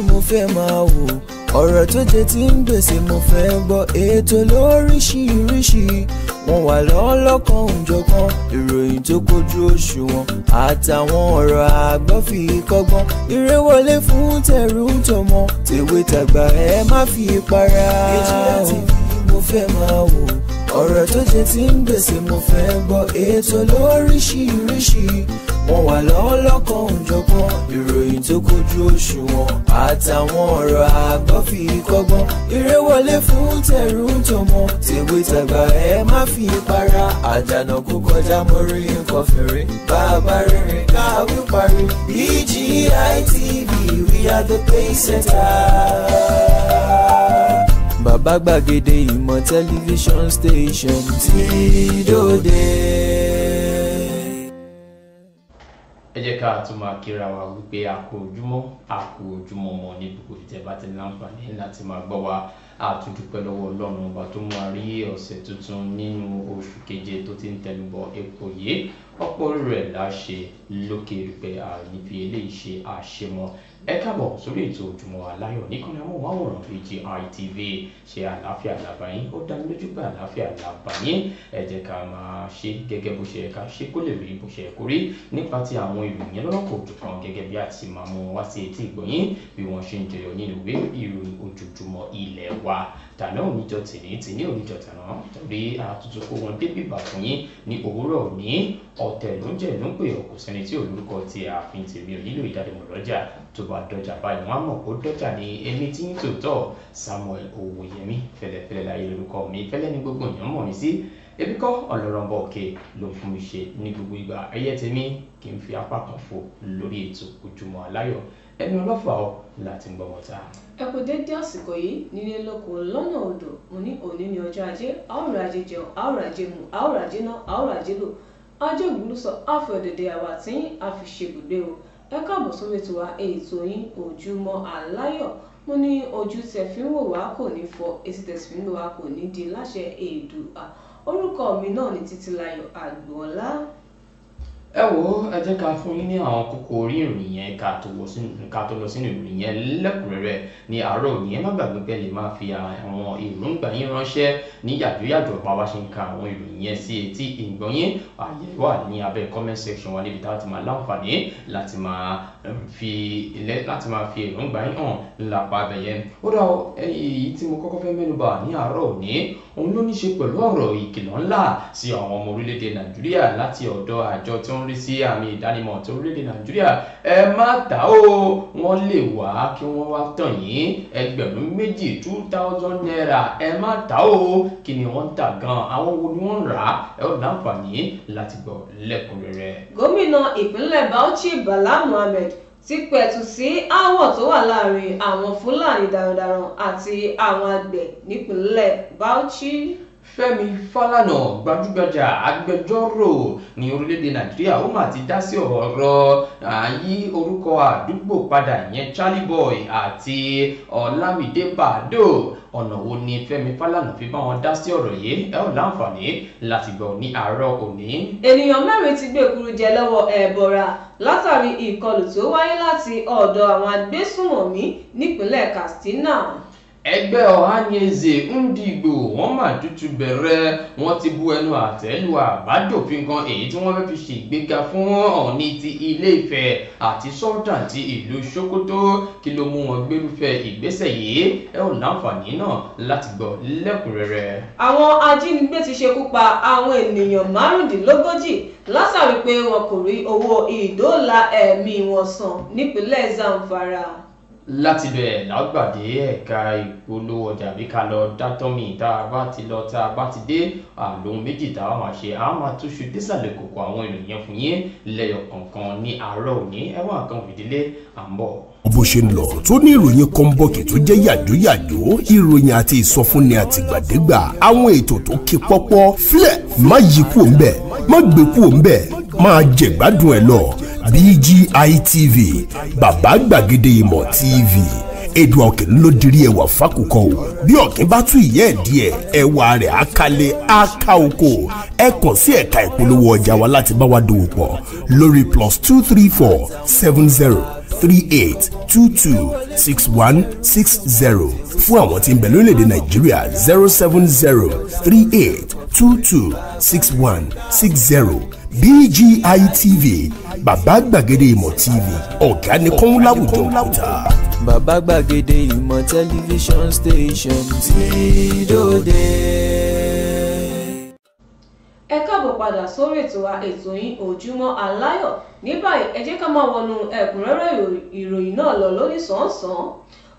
mo fẹ́ máa wò. Ọ̀rọ̀ tó jẹ ti ń gbèsè mo fẹ́ gbọ́. Ètò lóríṣiríṣi wọ́n wà lọ́lọ́kan òjọ̀kan. Ìròyìn tó kojú òṣùwọ̀n àtàwọn ọ̀rọ̀ àgbọ́ fi kọ́gbọ́n. Eré wọlé fún tẹ̀rù tọmọ, tèwe tàgbà ẹ má fi para. BGI TV mo fẹ́ máa wò. Ọ̀rọ̀ tó jẹ ti ń gbèsè mo fẹ́ gbọ́. Ètò lóríṣiríṣi wọ́n wà lọ́lọ́kan òjọ̀kan. Ìròyìn tó kojú òṣùwọ̀n àtàwọn ọ̀rọ̀ àgbọ́ fi kọ́gbọ́n. Eré wọlé fún tẹ̀rù tọmọ, tèwe tàgbà ẹ má fi para. Àjànà kó kọjá mórí nǹkan fèrè, bàbá rere káwí parí. BGI TV, we are the pace setter. Bàbá gbàgede ìmọ̀ tẹlifíṣọ̀n station tí dòde. Ẹ jẹ́ ká tún máa kíra wa wípé a kú ojúmọ́, a kú ojúmọ́ mọ́ ní gbogbo ìtẹ́ bá ti láǹfààní láti máa gbọ́ wa. A tún dúpẹ́ lọ́wọ́ Ọlọ́run ọba tó mú wa rí ọ̀sẹ̀ tuntun nínú oṣù keje tó ti ń tẹnubọ̀ epo yìí. Ọ̀pọ̀ orí rẹ̀ la ṣe lókè rúpẹ́, ànífi eléyìí ṣe àṣemọ́. Ẹ káàbọ̀ sórí ètò Ojúmọ́ Aláyọ̀ níkànnì amóhùnmáwòrán BGI TV. Ṣe àlàáfíà làbáyín? Ó dá mi lójú pé àlàáfíà làbáyín. Ẹ jẹ́ ká máa ṣe gẹ́gẹ́ bó ṣe yẹ ká ṣe kó lè rí bó ṣe yẹ kó rí nípa ti àwọn ìròyìn lọ́lọ́kọ̀ òjọ̀kan gẹ́gẹ́ bí a ti máa mú wá sí etí ìgbọ̀nyín bí wọ́n ṣe ń jẹyọ nínú ìwé ìròyìn ojoojúmọ́ ilẹ̀ wa. Tàná oníjọ tìní, tìní oníjọ tàná, torí àtúntò kó wọn débì bà fún yín ní òwúrọ̀ òní. Ọ̀tẹ̀ ló ń jẹ́ ló ń pè ọ́, kò sẹ́ni tí olórúkọ ti ààfin tèmi ò nílò ìdánimọ̀ lọ́jà. Tó bá dọjà báyìí wọ́n á mọ̀ kó dọjà ní èmi tí ń tòótọ́. Samuel Owóyẹmí fẹlẹ́fẹlẹ́ láyé lórúkọ mi, fẹ́lẹ́ ní gbogbo èèyàn mọ̀ mí sí. Ebi kọ́ ọlọ́rọ̀bọ̀ òkè ló ń fún mi ṣe ní gbogbo ìgbà. Ẹyẹ tèmi kì í fi apá kan fò lórí ètò Ojúmọ́ Aláyọ̀. Ẹnu ọlọ́fà ọ láti ń gbọmọ ta. Ẹ kú dédé àsìkò yìí nílé lóko lọ́nà odò. Mo ní òní ní ọjọ́ ajé, a ó ra ajé jẹun, a ó ra ajé mu, a ó ra ajé ná, a ó ra ajé lò. Ajé ògúnlùsọ àfẹ òdèdè àwa tí a fi ṣe ibùgbé o. Ẹ káàbọ̀ sórí ètò wa, ètò yín Ojúmọ́ Aláyọ̀. Mo ní ojú tẹ fi ń wò wá kò ní fọ́, etí tẹ sì fi ń wò wá kò ní di láṣẹ Èdùà. Orúkọ mi náà ni Títílayọ̀ Àgbọ̀ọ́lá. Ẹ wo, ẹ jẹ́ ká fún yín ní àwọn kókó orí ìròyìn yẹn ká tó lọ sínú ìròyìn yẹn lẹ́kùnrẹ́rẹ́ ní àárọ̀ òní. Ẹ má gbàgbé pé lè máa fi àwọn èròǹgbà yín ránṣẹ́ ní yàjóyàjó bá wa ṣe ń ka àwọn ìròyìn yẹn sí etí ìgbọ̀nyín. Àyè wà ní abẹ́ comment section wa níbi tá a ti máa láǹfààní láti máa fi èròǹgbà yín hàn lápá abẹ yẹn. Ó dá èyí tí mo kọ́kọ́ fẹ́ mẹ́nubà ní àárọ̀ òní, òun ló ní ṣe pẹ̀lú ọ̀rọ̀ ìkìlọ̀ ńlá sí àwọn ọmọ orílẹ̀-èdè Nàìjíríà láti ọ̀dọ̀ àjọ tó ń rí sí àmì ìdánimọ̀ tó orílẹ̀-èdè Nàìjíríà. Ẹ má tà ó, wọ́n lè wá kí wọ́n wá tàn yín. 2,000 2,000 naira, ẹ má tà ó. Kí ni wọ́n ń tà gan-an? Àwọn wo ni wọ́n ń rà á? Ẹ ó láǹfààní láti gbọ́ lẹ́kùnrẹ́rẹ́. Gómìnà ìpínlẹ̀ Bauchi Bala Muhammed ti pẹ̀tù sí aáwọ̀ tó wà láàrin àwọn Fúlàní darandaran àti àwọn àgbẹ̀ nípínlẹ̀ Bauchi. Fẹ́mi Fálànà, gbajúgbajà agbẹjọ́rò ní orílẹ̀-èdè Nàìjíríà, ó mà ti dá sí ọ̀rọ̀ àyí orúkọ àdúgbò padà ìyẹn Charlie Boy àti Ọlámídé Bàdó. Ọ̀nà wo ni Fẹ́mi Fálànà fi bá wọn dá sí ọ̀rọ̀ yìí? Ẹ ó láǹfààní láti gbọ́ ní àárọ̀ òní. Ènìyàn mẹ́rin ti gbé èkuru jẹ lọ́wọ́ ẹ̀bọ̀ra látàrí ìkọlù tó wáyé láti ọ̀dọ̀ àwọn agbésùnmọ̀mí nípínlẹ̀ Katsina. Ẹgbẹ́ Ohanaeze Ndigbo wọ́n mà tútù bẹ̀rẹ̀, wọ́n ti bu ẹnu àtẹ́ lu àbádòfin kan èyí tí wọ́n fẹ́ fi ṣègbéga fún Ọọ̀ni ti Ilé-Ifẹ̀ àti Sultan ti ìlú Sokoto. Kí ló mú wọn gbérúfẹ́ ìgbésẹ̀ yìí? Ẹ ò láǹfààní náà láti gbọ́ lẹ́kùnrẹ́rẹ́. Àwọn ajínigbé ti ṣekú pa àwọn ènìyàn 35 látàrí pé wọn kò rí owó ìdóòlà ẹ̀mí wọn san nípínlẹ̀ Zamfara. Láti bẹ̀ lágbàdé ẹ̀ka ìpolówó ọjà bí ká lọ dátọ́mì. Tá a bá ti lọ, tá a bá ti dé, àlóhun méjì tá a máa ṣe, a máa túṣu désàlẹ̀ kòkò àwọn ìròyìn fún yín lẹ́yọ kọ̀ọ̀kan ní àárọ̀ òní. Ẹ̀wọ̀n kan fìdílé à ń bọ̀. Bó ṣe ń lọ tó ní ìròyìn kọ́ńbọ̀kì tó jẹ́ yàjóyàjó, ìròyìn àti ìsọfúnni àtìgbàdégbà, àwọn ètò tó kí pọ́pọ́ filẹ̀, má yí kúò ń bẹ̀, má gbé kúò ń bẹ̀, máa jẹ̀gbádùn ẹ̀ lọ. BGI TV, bàbá gbàgede ìmọ̀ TV, Èdùà òkè ló dirí ẹwà fákòkò o. Bí ọ̀kín bá tú ìyẹ́ ẹ̀ díẹ̀, ẹwà rẹ̀ á kalẹ̀ á ká oko. Ẹ kàn sí ẹ̀ka ìpolówó ọjà wa láti bá wa dòwò pọ̀ lórí +234 70 38 22 61 60. Fún àwọn tí ń bẹ lórílẹ̀‐èdè Nàìjíríà, 070 38 22 61 60. BGI TV, bàbá gbàgede ìmọ̀ TV, ọ̀gá ni kọ́ń láwùjọ òkúta. Bàbá gbàgede ìmọ̀ tẹlifíṣọ̀n station tí dòde. Ẹ káàbọ̀ padà sórí ètò wa, ètò yín, Ojúmọ́ Aláyọ̀. Ní báyìí, ẹ jẹ́ ká máa wọnú ẹ̀kúnrẹ́rẹ́ ìròyìn náà lọ lóní sàn-án.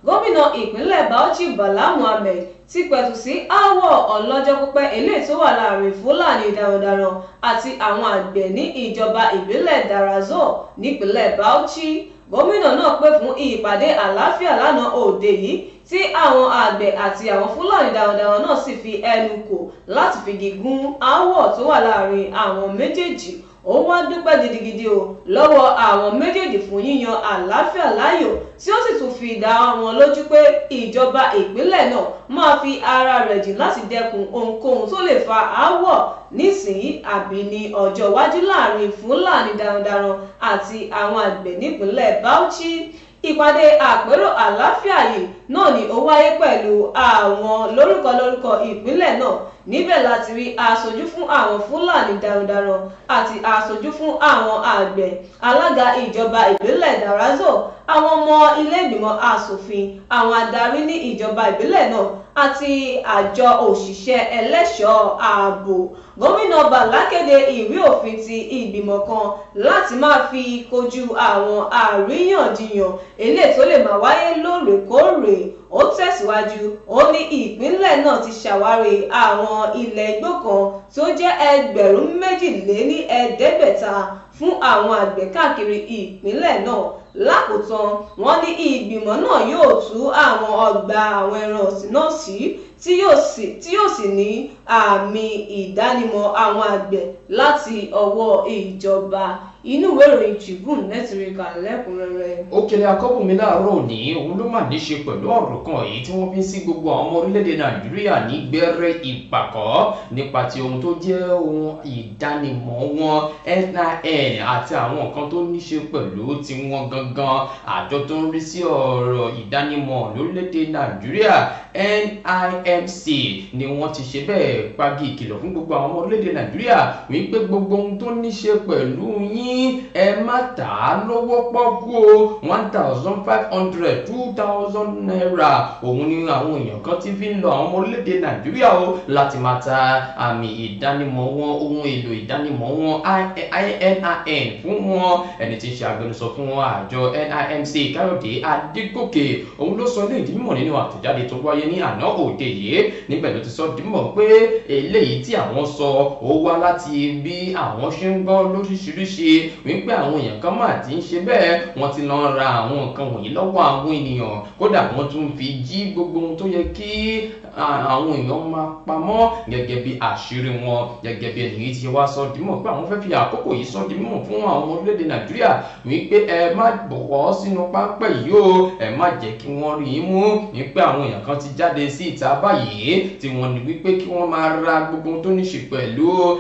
Gómìnà ìpínlẹ̀ Bauchi, Bala Muhammed, ti pẹ̀tù sí aáwọ̀ ọlọ́jọ́ pípẹ́ eléyìí tó wà láàrin Fúlàní darandaran àti àwọn àgbẹ̀ ní ìjọba ìbílẹ̀ Darazo nípínlẹ̀ Bauchi. Gómìnà náà pè fún ìpàdé àlàáfíà lánàá òde yìí, tí àwọn àgbẹ̀ àti àwọn Fúlàní darandaran náà sì fi ẹnu kò láti figi gún aáwọ̀ tó wà láàrin àwọn méjèèjì. Ó wá dúpẹ́ gidigidi o lọ́wọ́ àwọn méjèèjì fún yíyan àlàáfíà láàyò, tí ó sì tún fi dá wọn lójú pé ìjọba ìpínlẹ̀ náà máa fi ara rẹ̀ jìn láti dẹ́kun ohunkóhun tó lè fa aáwọ̀ nísìnyí àbí ní ọjọ́ iwájú láàrin Fúlàní darandaran àti àwọn àgbẹ̀ nípínlẹ̀ Bauchi. Ìpàdé àpérò àlàáfíà yìí náà ni ó wáyé pẹ̀lú àwọn lórúkọ lórúkọ ìpínlẹ̀ náà. Níbẹ̀ láti rí aṣojú fún àwọn Fúlàní darandaran àti aṣojú fún àwọn àgbẹ̀, alága ìjọba ìbílẹ̀ Darazo, àwọn ọmọ ilé ìgbìmọ̀ asòfin, àwọn adarí ní ìjọba ìbílẹ̀ náà àti àjọ òṣìṣẹ́ ẹlẹ́ṣọ́ ààbò. Gómìnà Bala kéde ìwé òfin ti ìgbìmọ̀ kan láti máa fi kojú àwọn àríyànjiyàn eléyìí tó lè máa wáyé lóòrèkóòrè. Ó tẹ̀síwájú, ó ní ìpínlẹ̀ náà ti ṣàwárí àwọn ilẹ̀ igbó kan tó jẹ́ 2,500 fún àwọn àgbẹ̀ káàkiri ìpínlẹ̀ náà. Lákòótán, wọ́n ní ìgbìmọ̀ náà yóò tú àwọn ọgbà àwọn ẹran ọ̀sìn náà sí, tí yóò sì ní àmì ìdánimọ̀ àwọn àgbẹ̀ láti ọwọ́ ìjọba. Inú ìwé ìròyìn Tribune lẹ́tìríkà lẹ́kùnrẹ́rẹ́. Òkèlè akọ́bùnmi láàárọ̀ òní, òun ló mà ní ṣe pẹ̀lú ọ̀rọ̀ kan èyí tí wọ́n fi ń sí gbogbo àwọn ọmọ orílẹ̀-èdè Nàìjíríà ní gbẹ́rẹ́ ìpàkọ́ nípa ti ohun tó jẹ́ ohun ìdánimọ̀ wọn, NIN, àti àwọn nǹkan tó ní ṣe pẹ̀lú tiwọn gangan. Àjọ tó ń rí sí ọ̀rọ̀ ìdánimọ̀ lórílẹ̀-èdè Nàìjíríà, NIMC, ni wọ́n ti ṣe bẹ́ẹ̀ pagi ìkìlọ̀ fún gbogbo àwọn ọmọ orílẹ̀-èdè Nàìjíríà wípé gbogbo ohun tó ní ṣe pẹ̀lú yín, ẹ má tà á lówó pọ́kú o. 1,500, 2,000 naira òun ni àwọn èèyàn kan ti fi ń lọ àwọn ọmọ orílẹ̀-èdè Nàìjíríà o láti máa ta àmì ìdánimọ̀ wọn, ohun èlò ìdánimọ̀ wọn, NIN fún wọn. Ẹni tí ń ṣe agbẹnusọ fún àjọ NIMC, Káyọ̀dé Adégòkè, òun ló sọ eléyìí di mímọ̀ nínú àtẹ̀jáde tó wáyé ní àná òde yìí. Níbẹ̀ ló ti sọ di mímọ̀ pé eléyìí tí àwọn sọ, ó wá láti bí àwọn ṣe ń gbọ́ lóríṣiríṣi wípé àwọn èèyàn kan mà ti ń ṣe bẹ́ẹ̀, wọ́n ti lọ ra àwọn nǹkan wọ̀nyí lọ́wọ́ àwọn ènìyàn, kódà wọ́n tún fi jí gbogbo ohun tó yẹ kí àwọn èèyàn máa pamọ́ gẹ́gẹ́ bí àṣírí wọn. Gẹ́gẹ́ bí ẹnìyí ti wá sọ di mímọ̀ pé àwọn fẹ́ fi àkókò yìí sọ di mímọ̀ fún àwọn orílẹ̀-èdè Nàìjíríà wípé ẹ má bọ̀ sínú pápẹ́ yìí o, ẹ má jẹ́ kí wọ́n rí i mú, wípé àwọn èèyàn kan ti jáde sí ìta báyìí tí wọ́n ní wípé kí wọ́n máa ra gbogbo ohun tó ní ṣe pẹ̀lú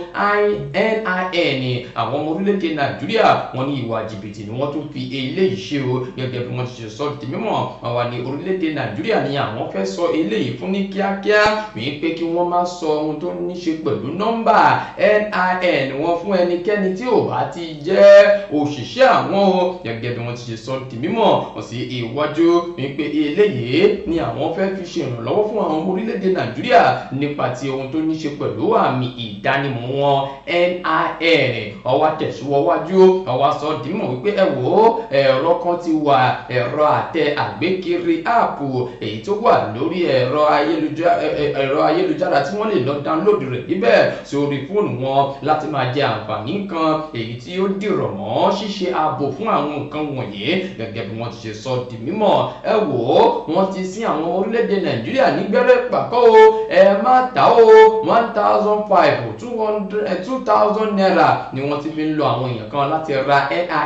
NIN àwọn ọmọ orílẹ̀-èdè Nàìjíríà. Wọ́n ní ìwà jìbìtì ni wọ́n tún fi eléyìí ṣe o. Gẹ́gẹ́ bí wọ́n ti ṣe sọ di mímọ̀, wọ́n wà ní orílẹ̀-èdè Nàìjíríà ni àwọn fẹ́ sọ eléyìí fún ní kíákíá wípé kí wọ́n má sọ ohun tó ní ṣe pẹ̀lú nọ́mbà NIN wọn fún ẹnikẹ́ni tí ò bá ti jẹ́ òṣìṣẹ́ àwọn o. Gẹ́gẹ́ bí wọ́n ti ṣe sọ di mímọ̀ wọ́n sí iwájú wípé eléyìí ni àwọn fẹ́ fi ṣe ìrànlọ́wọ́ fún àwọn ọmọ orílẹ̀-èdè Nàìjíríà nípa ti ohun tó ní ṣe pẹ̀lú àmì ìdánimọ̀ wọn, NIN. Ó wá tẹ̀síwájú, ó wá sọ di mímọ̀ wípé ẹ wò ó, ẹ̀rọ kan ti wà, ẹ̀rọ àtẹ àgbékiri, app èyí tó wà lórí ẹ̀rọ ayélujára tí wọ́n lè lọ download rẹ̀ níbẹ̀ sórí fóònù wọn láti máa jẹ àǹfààní kan èyí tí ó dìrọ̀ mọ́ ṣíṣe ààbò fún àwọn nǹkan wọ̀nyí. Gẹ́gẹ́ bí wọ́n ti ṣe sọ di mímọ̀, ẹ wò ó, wọ́n ti sin àwọn orílẹ̀-èdè Nàìjíríà ní gbẹ́rẹ́ pàkọ́ o, ẹ má ta o. 1,500, 2,000 naira ni wọ́n ti fi ń lo àwọn èèyàn kan láti ra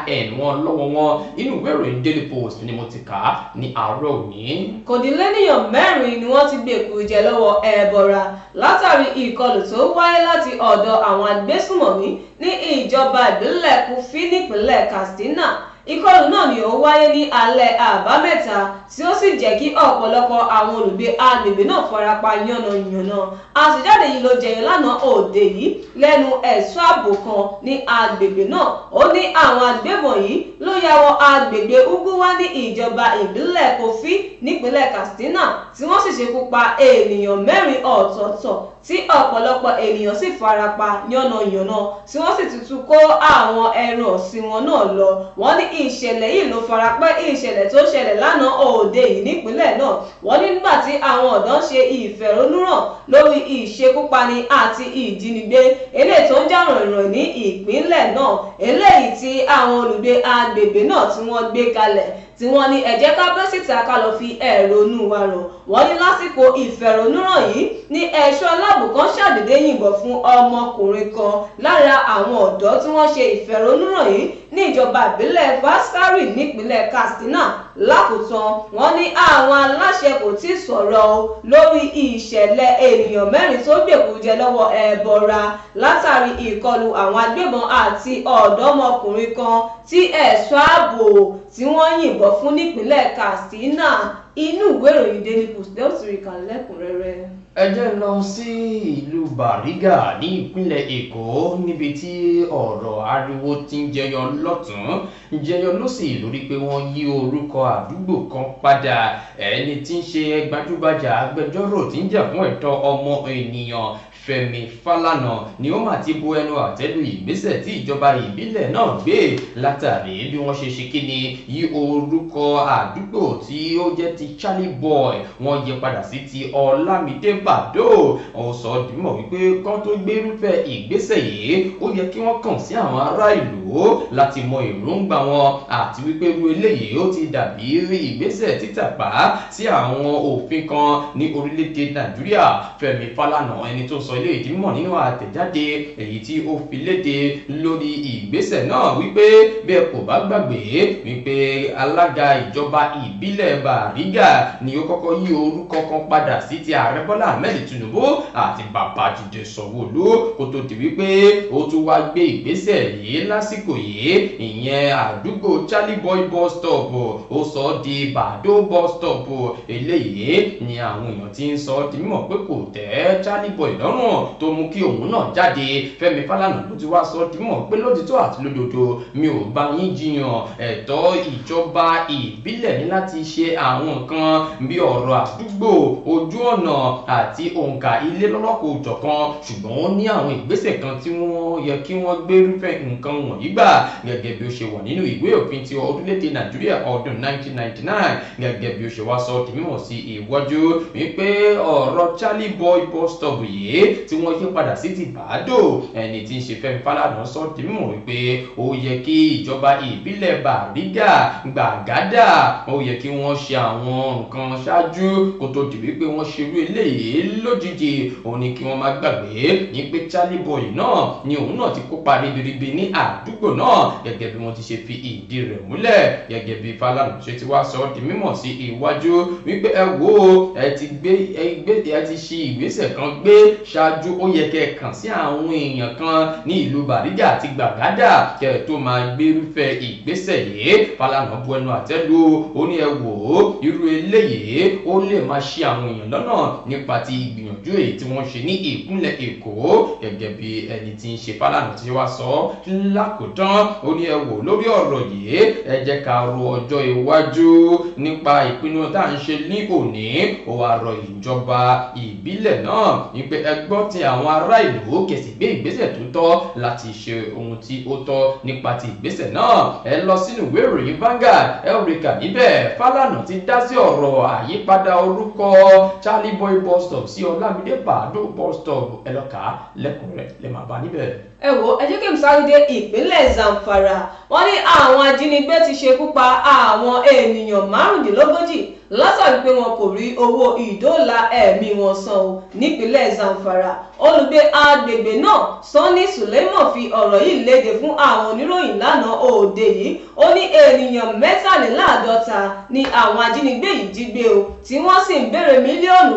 NIN wọn lọ́wọ́ wọn. Inú ìwé ìròyìn Daily Post ni mo ti kà á ní àárọ̀ òní. Kò dín lẹ́nìyàn mẹ́rin ni wọ́n ti gbé èkuru jẹ lọ́wọ́ ẹ̀bọ̀ra látàrí ìkọlù tó wáyé láti ọ̀dọ̀ àwọn agbésùmọ̀mí ní ìjọba ìbílẹ̀ Kúfí nípínlẹ̀ Katsina. Ìkọlù náà ni ó wáyé ní alẹ́ Àbámẹ́ta tí ó sì jẹ́ kí ọ̀pọ̀lọpọ̀ àwọn olùgbé agbègbè náà farapa yánnayànna. Àtẹ̀jáde yìí ló jẹyọ lánàá òde yìí lẹ́nu ẹ̀ṣọ́ ààbò kan ní agbègbè náà. Ó ní àwọn agbébọn yìí ló ya wọ agbègbè Ugwuwa ní ìjọba ìbílẹ̀ Kofi nípínlẹ̀ Katsina tí wọ́n sì ṣekú pa ènìyàn 4 ọ̀tọ̀ọ̀tọ̀ tí ọ̀pọ̀lọpọ̀ ènìyàn sì farapa yánnayànna tí wọ́n sì tuntun kó àwọn ẹran ọ̀sìn wọn náà lọ. Wọ́n ní ìṣẹ̀lẹ̀ yìí ló farapẹ́ ìṣẹ̀lẹ̀ tó ṣẹlẹ̀ lánàá òde yìí nípínlẹ̀ náà. Wọ́n ní nígbà tí àwọn ọ̀dọ́ ń ṣe ìfẹ̀hónúhàn lórí ìṣekúpani àti ìjínigbé eléyìí tó ń jà ràìnràìn ní ìpínlẹ̀ náà, eléyìí tí àwọn olùgbé agbègbè náà tí wọ́n gbé kalẹ̀ tí wọ́n ní ẹ jẹ́ ká bẹ́ síta ká lọ fi ẹ̀rọnú wa ràn. Wọ́n ní lásìkò ìfẹ̀hónúhàn yìí ní ẹ̀ṣọ́ aláàbò kan ṣàdédé yìnbọn fún ọmọkùnrin kan lára àwọn ọ̀dọ́ tí wọ́n ṣe ìfẹ̀hónúhàn yìí ní ìjọba ìbílẹ̀ Faskari nípínlẹ̀ Katsina. Lákòótán, wọ́n ní àwọn aláṣẹ kò tí ì sọ̀rọ̀ o lórí ìṣẹ̀lẹ̀ ènìyàn 4 tó gbèkújẹ lọ́wọ́ ẹbọra látàrí ìkọlù àwọn agbébọn àti ọ̀dọ́mọkùnrin kan tí ẹ̀ṣọ́ ààbò tí wọ́n yìnbọn fún nípínlẹ̀ Katsina. Inú ìwé ìròyìn Daily Post lẹ́ẹ̀ tí rí kà lẹ́kùnrẹ́rẹ́. Ẹ jẹ́ lọ sí ìlú Bariga ní ìpínlẹ̀ Èkó níbi tí ọ̀rọ̀ ariwo ti ń jẹyọ lọ́tún jẹyọ lósì lórí pé wọ́n yí orúkọ àdúgbò kan padà. Ẹni tí ń ṣe gbajúgbajà agbẹjọ́rò tí ń jà fún ẹ̀tọ́ ọmọ ènìyàn Fẹ́mi Fálànà ni ó mà ti bu ẹnu àtẹ́lu ìgbésẹ̀ tí ìjọba ìbílẹ̀ náà gbé látàrí bí wọ́n ṣe ṣe kíni yí orúkọ àdúgbò tí ó jẹ́ ti Charlie Boy wọ́n yí padà sí ti Ọlámídé Bàdó. Ó sọ dìímọ̀ wípé kán tó gbérúfẹ́ ìgbésẹ̀ yìí ó yẹ kí wọ́n kàn sí àwọn ará ìlú láti mọ èròǹgbà wọn àti wípé irú eléyìí ó ti dàbí ìgbésẹ̀ títàpá sí àwọn òfin kan ní orílẹ̀-èdè Nàìjíríà. Fẹ́mi Fálànà ẹni tó sọ ilé ìdímọ̀ nínú àtẹ̀jáde èyí tí ó fi léde lórí ìgbésẹ̀ náà wípé bí ẹ kò bá gbàgbé wípé alága ìjọba ìbílẹ̀ Bariga ni ó kọ́kọ́ yí orúkọ kan padà sí ti ààrẹ Bọ́lá Ahmed Tinubu àti Babájídé Sanwó-Olú kó tó di wípé ó tún wá gbé ìgbésẹ̀ yìí lásìkò yìí, ìyẹn àdúgbò Charlie Boy bus stop ó sọ di Bàdó bus stop. Eléyìí ni àwọn èèyàn ti ń sọ di mímọ̀ pé kò tẹ́ Charlie Boy lọ́rùn tó mú kí òun náà jáde. Fẹ́mi Fálànà ló ti wá sọ di mímọ̀ pé lótìtọ́ àti lódodo mi ò bá yín jiyàn, ẹ̀tọ́ ìjọba ìbílẹ̀ ní láti ṣe àwọn nǹkan bí ọ̀rọ̀ àdúgbò, ojú ọ̀nà àti òǹkà ilé lọ́lọ́kọ̀ òjọ̀kan, ṣùgbọ́n ó ní àwọn ìgbésẹ̀ kan tí wọ́n yẹ kí wọ́n gbérúfẹ́ nǹkan wọ̀nyí gbà gẹ́gẹ́ bí ó ṣe wà nínú ìwé òfin ti orílẹ̀-èdè Nàìjíríà ọdún 1999. Gẹ́gẹ́ bí ó ṣe wá sọ di mímọ̀ sí iwájú wípé ọ̀rọ̀ Charlie Boy bus stop yìí tí wọ́n yí padà sí ti Bàdó, ẹni tí ń ṣe Fẹ́mi Fálànà sọ di mímọ̀ wípé ó yẹ kí ìjọba ìbílẹ̀ Bariga Gbàgádà ó yẹ kí wọ́n ṣe àwọn nǹkan ṣáájú kó tó di wípé wọ́n ṣerú eléyìí lójijì. Òun ni kí wọ́n má gbàgbé ní pé Charlie Boy náà ni òun náà ti kópa ribiribi ní àdúgbò náà gẹ́gẹ́ bí wọ́n ti ṣe fi ìdí rẹ̀ múlẹ̀. Gẹ́gẹ́ bí Fálànà ṣe ti wá sọ di mímọ̀ sí iwájú wípé ẹ wo ẹ ti gbé ẹ ti ṣe ìgbésẹ̀ kan gbé ṣáájú, ó yẹ kẹ́ kàn sí àwọn èèyàn kan ní ìlú Bariga àti Gbàgádà kẹ́ tó máa gbérúfẹ́ ìgbésẹ̀ yìí. Fálànà bu ẹnu àtẹ́ lu, ó ní ẹ wò ó irú eléyìí ó lè máa ṣì àwọn èèyàn lọ́nà nípa ti ìgbìyànjú èyí tí wọ́n ṣe ní ìpínlẹ̀ Èkó. Gẹ́gẹ́ bí ẹni tí ń ṣe Fálànà ti wá sọ lákòótán, ó ní ẹ wò lórí ọ̀rọ̀ yìí ẹ jẹ́ ká ro ọjọ́ iwájú nípa ìpinnu tá à ń ṣe ní òní. Ó wá rọ ìjọba ìbílẹ̀ náà wípé ẹ gbọ́ ti àwọn ará ìlú kẹsì gbé ìgbésẹ̀ tó tọ́ láti ṣe ohun tí ó tọ́ nípa ti ìgbésẹ̀ náà. Ẹ lọ sínú ìwé ìròyìn Vanguard ẹ ó rí kà níbẹ̀. Fálànà ti dá sí ọ̀rọ̀ àyípadà orúkọ Charlie Boy bus stop sí Ọlámídé Bàdó bus stop, ẹ lọ kà á lẹ́kùnrẹ́rẹ́ lè máa bá níbẹ̀. Ẹ wo, ẹ jẹ́ kí n sáré dé ìpínlẹ̀ Zamfara. Wọ́n ní àwọn ajínigbé ti ṣekú pa àwọn ènìyàn 35 látàrí pé wọn kò rí owó ìdóòlà ẹ̀mí wọn san o nípínlẹ̀ Zamfara. Olùgbé agbègbè náà Sanni Suleiman fi ọ̀rọ̀ yìí léde fún àwọn oníròyìn lánàá òde yìí. Ó ní ènìyàn 53 ni àwọn ajínigbé yìí jí gbé o, tí wọ́n sì ń béèrè 1 mílíọ̀nù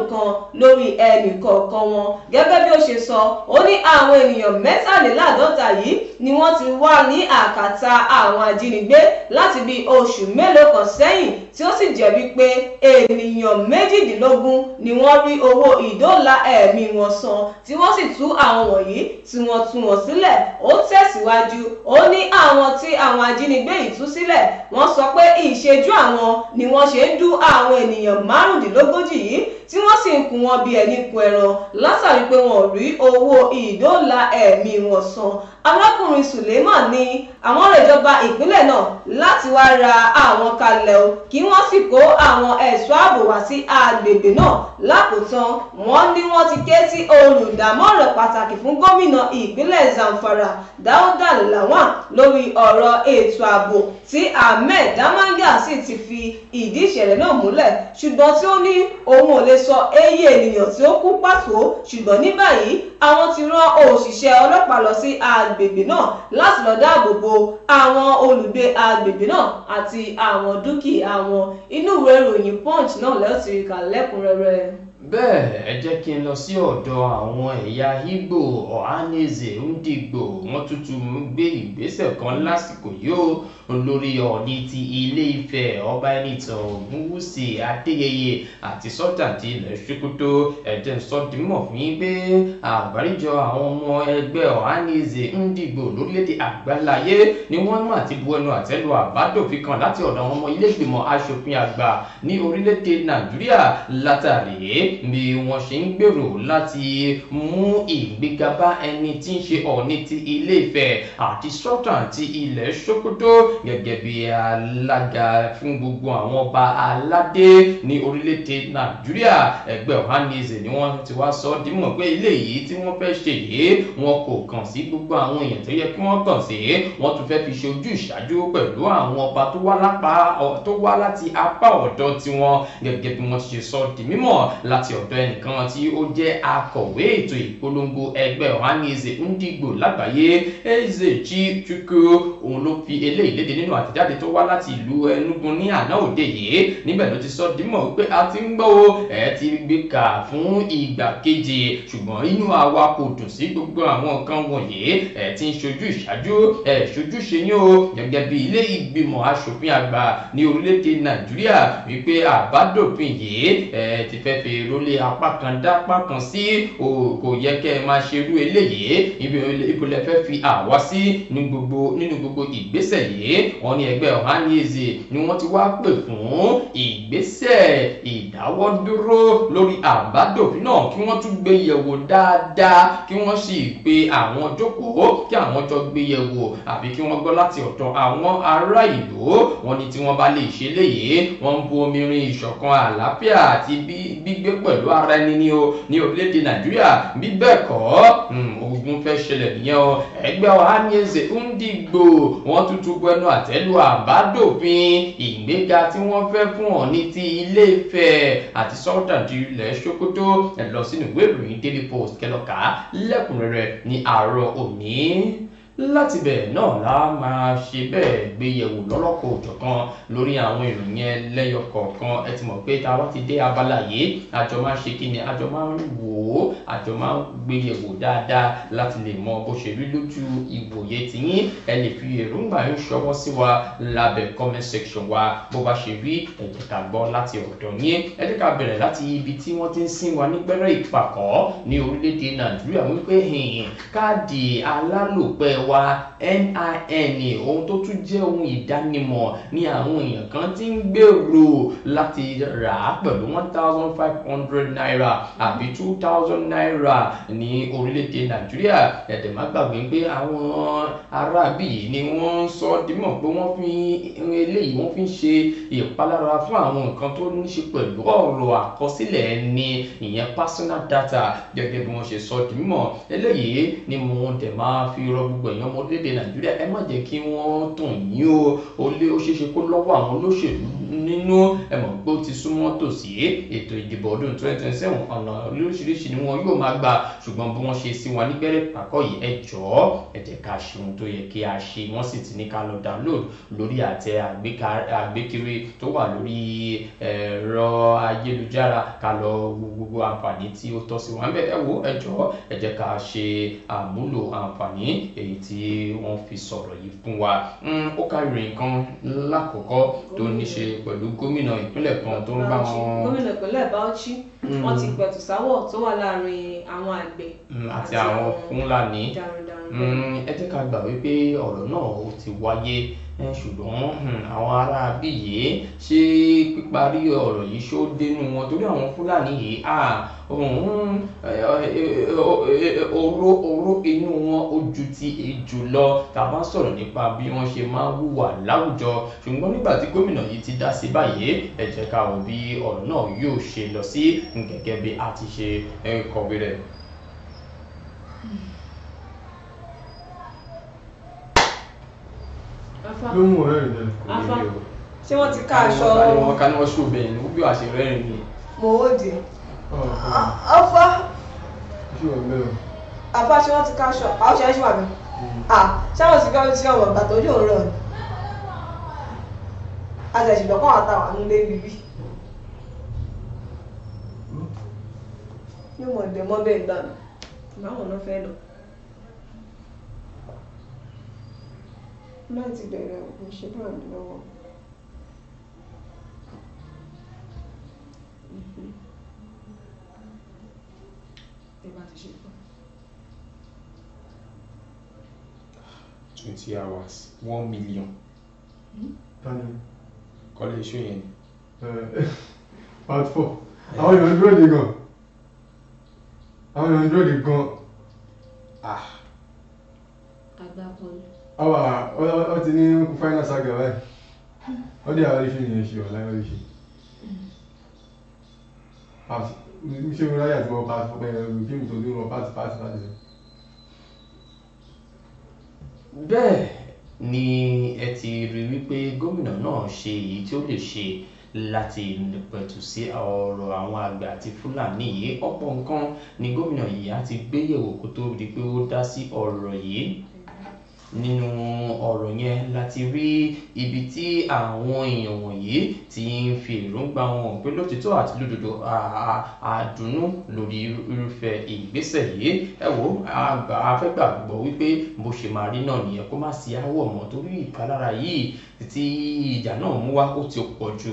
lórí ẹnì kọ̀ọ̀kan wọn. Gẹ́gẹ́ bí ó ṣe sọ, ó ní àwọn ènìyàn 53 yìí ni wọ́n ti wà ní àkàtà àwọn ajínigbé láti bí oṣù mélòó kan sẹ́yìn, tí ó sì jẹ́ wípé ènìyàn 18 ni wọ́n rí owó ìdóòlà ẹ̀mí wọn san, tí wọ́n sì tú àwọn wọ̀nyí tí wọ́n tú wọn sílẹ̀. Ó tẹ̀síwájú, ó ní àwọn tí àwọn ajínigbé yìí tú sílẹ̀, wọ́n sọ pé ìṣejú àwọn ni wọ́n ṣe ń dú àwọn ènìyàn 35 yìí, tí wọ́n sì ń kún wọn bí ẹni kun ẹran látàrí pé wọn ò rí owó ìdóòlà ẹ̀mí wọn san. Arákùnrin Suleiman ní àwọn rẹ̀ ìjọba ìpínlẹ̀ náà láti wá ra àwọn kalẹ̀ o, kí wọ́n sì kó àwọn ẹ̀ṣọ́ ààbò wá sí agbègbè náà. Lákòótán, wọ́n ní wọ́n ti ké sí olùdámọ̀ràn pàtàkì fún gómìnà ìpínlẹ̀ Zamfara, Dauda Lawan, lórí ọ̀rọ̀ ètò ààbò, tí Ahmed Damanga sì ti fi ìdí ìṣẹ̀lẹ̀ náà múlẹ̀, ṣùgbọ́n tí ó ní òun ò lè sọ iye ènìyàn tí ó kú pàtó. Ṣùgbọ́n ní báyìí, àwọn ti rán òṣìṣẹ́ ọlọ́pàá lọ sí agbègbè náà láti lọ dáàbò bo àwọn olùgbé agbègbè náà àti àwọn dúkìá wọn. Inú ìwé ìròyìn Punch náà lẹ́ẹ̀ ti rí kà lẹ́kùnrẹ́rẹ́. Bẹ́ẹ̀, ẹ jẹ́ kí n lọ sí ọ̀dọ̀ àwọn ẹ̀yà Ìgbò. Ohanaeze Ndigbo, wọ́n tuntun gbé ìgbésẹ̀ kan lásìkò yìí ó lórí Ọọ̀ni ti Ilé Ifẹ̀, Ọba Ẹnìtàn Ògúnwùsì Adéyẹyè, àti Sultan ti ilẹ̀ Sokoto. Ẹ̀jẹ̀ ń sọ dímọ̀ fún yín pé àgbáríjọ àwọn ọmọ ẹgbẹ́ Ohanaeze Ndigbo lórílẹ̀‐èdè àgbáláyé ni wọ́n mà ti bu ẹnu àtẹ́ lu àbádòfin kan láti ọ̀dọ̀ àwọn ọmọ ilé ìgbìmọ̀ asòfin àgbà ní orílẹ̀‐èdè Nàìjíríà, látàrí bí wọ́n ṣe ń gbèrò láti mú ìgbéga bá ẹni tí ń ṣe Ọọ̀ni ti Ilé Ifẹ̀ àti Sultan ti ilẹ̀ Sokoto gẹ́gẹ́ bí alága fún gbogbo àwọn ọba aládé ní orílẹ̀-èdè Nàìjíríà. Ẹgbẹ́ Ohanaeze ni wọ́n ti wá sọ dímọ̀ pé eléyìí tí wọ́n fẹ́ ṣe yìí, wọn kò kàn sí gbogbo àwọn èèyàn tó yẹ kí wọ́n kàn sí. Wọ́n tún fẹ́ fi ṣe ojú ìṣáájú pẹ̀lú àwọn ọba tó wá láti apá ọ̀dọ̀ tiwọn, gẹ́gẹ́ bí wọ́n ti ṣe sọ di mímọ̀ láti ọ̀dọ̀ ẹnìkan tí ó jẹ́ akọ̀wé ètò ìpolongo ẹgbẹ́ Ohanaeze Ndigbo lágbàáyé, Ezechi Chukwu. Òun ló fi eléyìí léde nínú àtẹ̀jáde tó wá láti ìlú Enugu ní àná òde yìí. Níbẹ̀ ló ti sọ dímọ̀ wípé a ti ń gbọ́ o, ẹ ti gbé kà fún ìgbà kejì, ṣùgbọ́n inú àwa kò dùn sí gbogbo àwọn nǹkan wọ̀nyí. Ẹ ti ń ṣojú ìṣáájú, ẹ ṣojú ṣe yín o gẹ́gẹ́ bí ilé ìgbìmọ̀ asòfin àgbà ní orílẹ̀-èdè Nàìjíríà, wípé àbádòfin yìí, ẹ ti fẹ́ fi rólé apá kan dápá kan sí o. Kò yẹ kẹ́ ẹ máa ṣerú eléyìí. Ibo lẹ fẹ́ fi àwa sí nínú gbogbo ìgbésẹ̀ yìí? Wọ́n ní ẹgbẹ́ Ohanaeze ni wọ́n ti wá pè fún ìgbésẹ̀ ìdáwọ́dúró lórí àbádòfin náà, kí wọ́n tún gbé yẹ̀wò dáadáa, kí wọ́n sì pe àwọn jókòó, kí àwọn jọ gbé yẹ̀wò, àbí kí wọ́n gbọ́ láti ọ̀dọ̀ àwọn ará ìlú. Wọ́n ní tí wọ́n bá lè ṣe léyìí, wọ́n ń bu omi rin ìṣọ̀kan, àlàáfíà àti gbígbé pẹ̀lú ara ẹni ní o ní orílẹ̀-èdè Nàìjíríà. Bí bẹ́ẹ̀ kọ́, ogun fẹ́ ṣẹlẹ̀ nìyẹn o. Ẹgbẹ́ Ohanaeze Ndigbo, wọ́n tuntun bu ẹnu àtẹ́ lu àbádòfin ìgbéga tí wọ́n fẹ́ fún Ọọ̀ni ti Ilé Ifẹ̀ àti Sultan ti ilẹ̀ Sokoto. Ẹ lọ sínú ìwé ìròyìn Daily Post, kẹ́ lọ kà á lẹ́kùnrẹ́rẹ́ ní àárọ̀ òní. Láti bẹ̀ náà la máa ṣe bẹ́ẹ̀ gbé yẹ̀wò lọ́lọ́kọ̀ òjọ̀kan lórí àwọn ìròyìn ẹlẹ́yọ kọ̀ọ̀kan. Ẹ ti mọ̀ pé tá a bá ti dé abala yìí, àjọ máa ṣe kí ni, àjọ máa ń wò ó, àjọ máa ń gbé yẹ̀wò dáadáa láti lè mọ bó ṣe rí lójú ìwòye tiyín. Ẹ lè fi èròǹgbà yín ṣọwọ́ sí wa lábẹ́ comment section wa. Bó bá ṣe rí, ẹ jẹ́ ká gbọ́ láti ọ̀dọ̀ yín. Ẹ jẹ́ ká bẹ̀rẹ̀ láti ibi tí wọ́n ti ń sín wa nígbẹ́rẹ́ ìpàkọ́ ní orílẹ̀-èdè Nàìjíríà, wípé káàdì alálòpẹ́ wa NIN, ohun tó tún jẹ́ ohun ìdánimọ̀, ní àwọn èèyàn kan tí ń gbèrò láti rà á pẹ̀lú ₦1,500 àbí ₦2,000 ní orílẹ̀-èdè Nàìjíríà. Ẹ̀dẹ̀ má gbàgbé pé àwọn aráabí yìí ni wọ́n ń sọ dímọ̀ pé wọ́n fi eléyìí, wọ́n fi ń ṣe ìpalára fún àwọn nǹkan tó ní ṣe pẹ̀lú ọ̀rọ̀ àkọsílẹ̀ ẹni, ìyẹn personal data, gẹ́gẹ́ bí wọ́n ṣe sọ dímọ̀. Eléyìí ni mo dẹ̀ máa fi rọ gbogbo èèyàn ọmọ orílẹ̀-èdè Nàìjíríà: ẹ má jẹ́ kí wọ́n tàn yín o. Ó lé ó ṣeéṣe kó lọ́wọ́ àwọn olóṣèlú. nínú. Ẹ mọ̀ pé ó ti súnmọ́ tòsí ètò ìdìbò ọdún 2027, ọ̀nà lóríṣiríṣi ni wọn yóò máa gbà, ṣùgbọ́n bí wọ́n ṣe sí wọn nígbẹ́rẹ́ pàkọ́ yìí, ẹ jọ̀ọ́ ẹ jẹ́ ká ṣe ohun tó yẹ kí a ṣe. Wọ́n sì ti ní ká lọ download lórí àtẹ àgbékiri tó wà lórí ẹ̀rọ ayélujára, ká lọ wo gbogbo àǹfààní tí ó tọ́ sí wọn bẹ́ẹ̀. Ẹ wo, ẹ jọ̀ọ́ ẹ jẹ́ ká ṣe àmúlò àǹfààní èyí tí wọ́n fi sọ̀rọ̀ yìí fún wa. Ó ká ìròyìn kan lákòókò tó ní ṣe pẹ̀lú gómìnà ìpínlẹ̀ kan tó ń bá wọn. Gómìnà ìpínlẹ̀ Bauchi, wọ́n ti pẹ̀tù sáwọ̀ tó wà láàrin àwọn àgbẹ̀ àti àwọn Fúlàní. Ẹ jẹ́ ká gbà wípé ọ̀rọ̀ náà ó ti wáyé, ṣùgbọ́n àwọn ará bí yìí ṣe píparí ọ̀rọ̀ yìí ṣó dénú wọn, torí àwọn Fúlàní yìí oró inú wọn ó ju ti ejò lọ, tá a bá sọ̀rọ̀ nípa bí wọ́n ṣe máa ń hùwà láwùjọ. Ṣùgbọ́n nígbà tí gómìnà yìí ti dá sí báyìí, ẹ jẹ́ ká wò bí ọ̀rọ̀ náà yóò ṣe lọ sí gẹ́gẹ́ bí a ti ṣe kọ̀wé rẹ̀. Ló mú ọ̀rẹ́ rẹ̀ dẹ̀. Afa, ṣé wọ́n ti ká aṣọ. Ká ní wọ́n ṣó bẹ́ẹ̀ ni bí wàá ṣe rẹ́rìn ni. Mo ó di. Afa. Ṣé wọ́n bẹ́ẹ̀ o? Afa, ṣé wọ́n ti ká aṣọ? Àwọn ṣe é ṣe wà mí. Ṣé àwọn ti ká aṣọ ọmọ ìgbà tó yóò rọ̀ ni? A ṣẹ̀ṣẹ̀ lọ́kàn àtàwọn àánú lé bíbí. Yóò mọ̀ dẹ̀ mọ́ bẹ́ẹ̀ gbà mí. Báwo ló fẹ́ lọ? Láti bẹ̀rẹ̀ òun ṣe bá mi lọ́wọ́. Ẹ bá ti ṣe tán. 20 hours, 1 million. Tani? Kọ́lé iṣu yẹn ni. Part 4. Àwọn èèyàn ń dúró de gan. Àwọn èèyàn ń dúró de gan. Àgbà bọ́ọ̀lù. Àwa ọ ti ní kú final saga báyìí. Ó dé àwọn iṣẹ́ yẹn ṣe ọ̀la yẹn ṣe. Ṣé mo ráyà tí mo part 4 bẹ́ẹ̀ fíìmù tó dúró part part part. Bẹ́ẹ̀ ni ẹ ti rí wípé gómìnà náà ṣe èyí tí ó lè ṣe láti pẹ̀tù sí ọ̀rọ̀ àwọn àgbẹ̀ àti Fúlàní yìí. Ọ̀pọ̀ nǹkan ni gómìnà yìí á ti gbé yẹ̀wò kó tó di pé ó dá sí ọ̀rọ̀ yìí. Nínú ọ̀rọ̀ yẹn láti rí ibi tí àwọn èèyàn wọ̀nyí ti ń fi èròǹgbà wọn pé lótìtọ́ àti lódodo àdùnnú lórí irúfẹ́ ìgbésẹ̀ yìí. Ẹ wo, a fẹ́ gbàgbọ́ wípé bó ṣe máa rí náà nìyẹn, kó má sí aáwọ̀ mọ́, torí ìpalára yìí tí ìjà náà mú wá ó ti pọ̀ jù.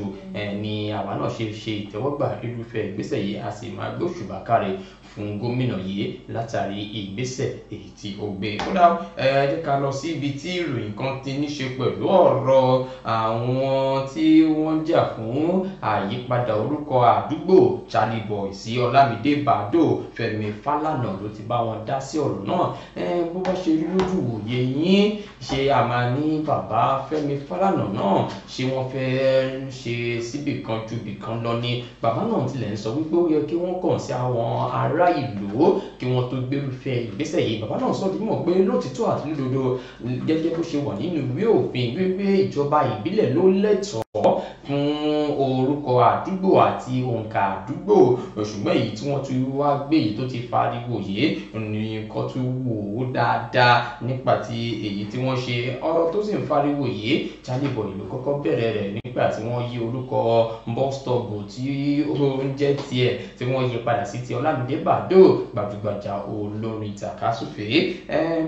Ni àwa náà ṣe ṣe ìtẹ́wọ́gbà irúfẹ́ ìgbésẹ̀ yìí, a sì máa gbóṣùbà káre fún gómìnà yìí látàrí ìgbésẹ̀ èyí tí ó gbé. Kódà ẹ jẹ́ ká lọ sí ibi tí ìròyìn kan ti ní ṣe pẹ̀lú ọ̀rọ̀ àwọn tí wọ́n ń jà fún àyípadà orúkọ àdúgbò Charlie Boy sí Ọlámídé Bàdó. Fẹ́mi Fálànà ló ti bá wọn dá sí ọ̀rọ̀ náà. Bó bá ṣe rí lójú òye yín, ṣe a máa ní bàbá Fẹ́mi Fálànà náà ṣé wọ́n fẹ́ ṣe síbì kan ju ibì kan lọ ni? Bàbá náà tilẹ̀ ń sọ wípé ó yẹ kí wọ́n kàn sí àwọn ará ìlú kí wọ́n tó gbérúfẹ́ ìgbésẹ̀ yìí. Bàbá náà sọ dímọ̀ pé lótìtọ́ àti lódodo gẹ́gẹ́ bó ṣe wà nínú ìwé òfin wípé ìjọba ìbílẹ̀ ló lẹ́tọ̀ọ́ fún orúkọ àdúgbò àti òǹkà àdúgbò, ṣùgbọ́n èyí tí wọ́n ti wá gbé èyí tó ti fariwo yìí ni nǹkan tó wò ó dáadáa nípa ti èyí tí wọ́n ṣe. Ọ̀rọ̀ tó sì ń fariwo yìí, Charlie Boy ló kọ́kọ́ bẹ̀rẹ̀ rẹ̀ nígbà tí wọ́n yí orúkọ bus stop tí ó ń jẹ́ tiẹ̀ tí wọ́n yí padà sí ti Ọlámídé Bàdó, gbajúgbajà olórin tàkásùfé.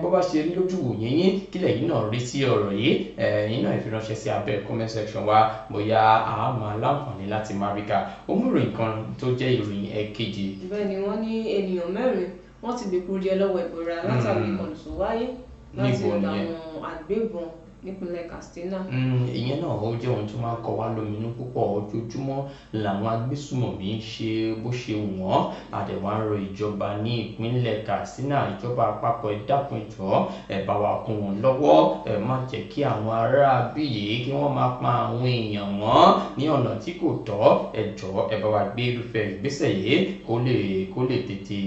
Bó bá ṣe rí lójú wòye yín, kílẹ̀ yìí náà rí sí ọ̀rọ̀ yìí, ẹ̀yin náà ìfiránṣẹ́ sí abẹ́ comment section wa, bóyá a máa láǹfààní láti máa rí ká. Òmùròyìn kan tó jẹ́ ìròyìn ẹ̀kejì. Bẹ́ẹ̀ ni wọ́n ní ènìyàn mẹ́rin wọ́n ti gbèkúrú jẹ lọ́wọ́ ìbora látàrí ìkọlù tó wáyé láti ọ̀dọ̀ àwọn agbébọn nípínlẹ̀ Katsina. Ìyẹn náà ó jẹ́ ohun tó máa ń kọ wá lóminú púpọ̀. Ojoojúmọ́ làwọn agbésùmọ̀mí ń ṣe bó ṣe wọ́n. Àdẹ̀wà ń rọ ìjọba ní ìpínlẹ̀ Katsina, ìjọba àpapọ̀, ẹ dákun jọ̀ọ́, ẹ bá wa kún wọn lọ́wọ́, ẹ má jẹ́ kí àwọn ará bí yìí kí wọ́n máa pa àwọn èèyàn wọn ní ọ̀nà tí kò tọ́. Ẹ jọ̀ọ́ ẹ bá wa gbé irúfẹ́ ìgbésẹ̀ yìí kó lè tètè